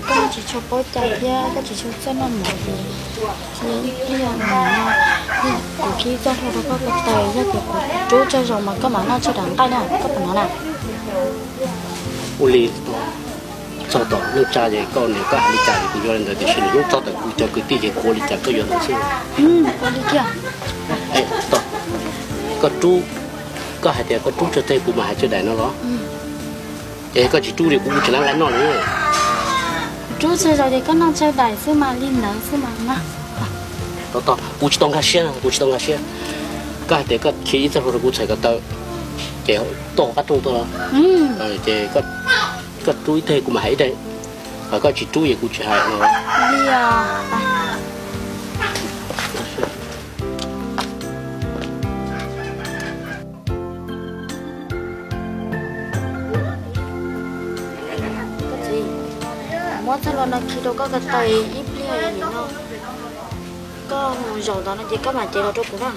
Koj tsis tshua paub cai thiab koj tsis tshua txawj noj mov ces cia ib pliag no, kuv khi txoj hlua rau koj ko taw, yog tias kuv rub tsawg zaus mas koj mam noj tsawg daim nqaij na, koj puas hnov na? Ua li, txog tom neej tsa ces koj niam koj hais li cas ces kuv yuav li ntawd, tiam sis nws hnub txog ntawm kuv cov kwv tij ces kuv ua li cas koj yuav ntawd xwb. Ua li kiag. Koj rub, koj hais tias koj rub tsawg teg kuv mam hais tsawg daim no los? Es koj tsis rub li kuv tsis lab nqaij noj li. Rub tsawg zaus ces koj noj tsawg daim xwb mas li ntawd xwb mas. Tau tau, kuv tsis tau nkag siab, kuv tsis tau nkag siab. Koj hais tias koj khi ib txoj hlua rau kuv txhais ko taw, ces tuaj hauv qab rooj tuaj los? Ces koj rub ib teg kuv mam hais ib teg, koj tsis rub es kuv tsis hais no. Koj txiv, muab txoj hlua no khi rau koj ko taw ib pliag no, koj mus zaum ntawd no ces koj mam cev los rau kuv na.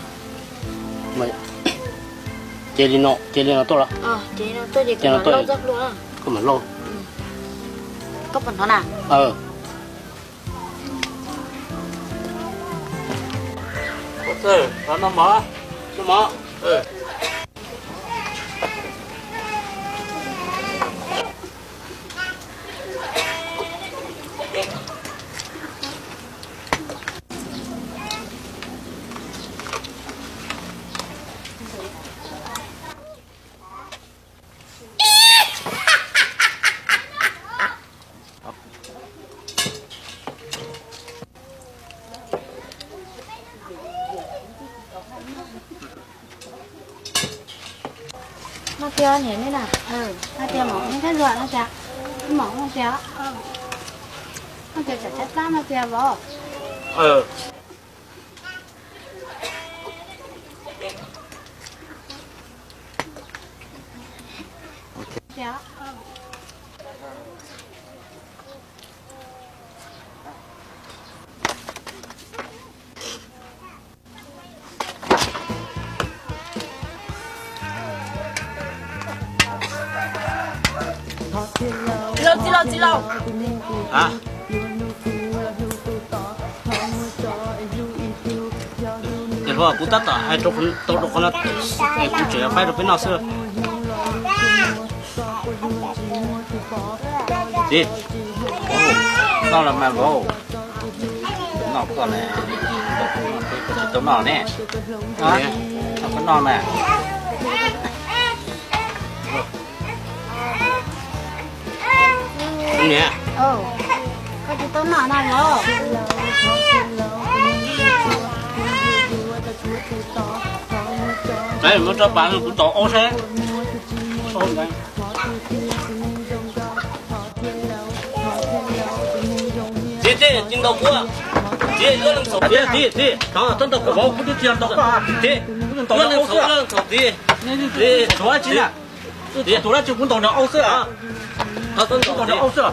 Ces li no, ces li no tuaj los? Ces li no tuaj ces kuv mam lauj txoj hlua. Koj mam lauj. Koj puas hnov na? No tias niam nej na, no tias mom nej thiab luag no tias, mom no tias, no tias tsam tsab plab no tias vauv. Txiv laus, txiv laus, txiv laus. Ces hluas, kuv tab tom hais tau rau qhov no, kuv tseem faib rau peb noj xwb. Txiv, noj los mas vauv. Noj koj ne, tsis tau noj ne. Noj koj noj mas. Niam, koj tsis tau noj na los? Muab rau pas kuv tos aub seb. Txiv, txiv, tsis ntaus kuv. Txiv, yuav leej txhaum txiv, txiv, txiv, txhob ntaus kuv vauv, kuv twb tsis ntaus koj. Txiv, yuav leej txhaum, yuav leej txhaum txiv. Txiv, tsis ntaus dab tsi, kuv ntaus niag aub xwb. Kuv ntaus niag aub xwb.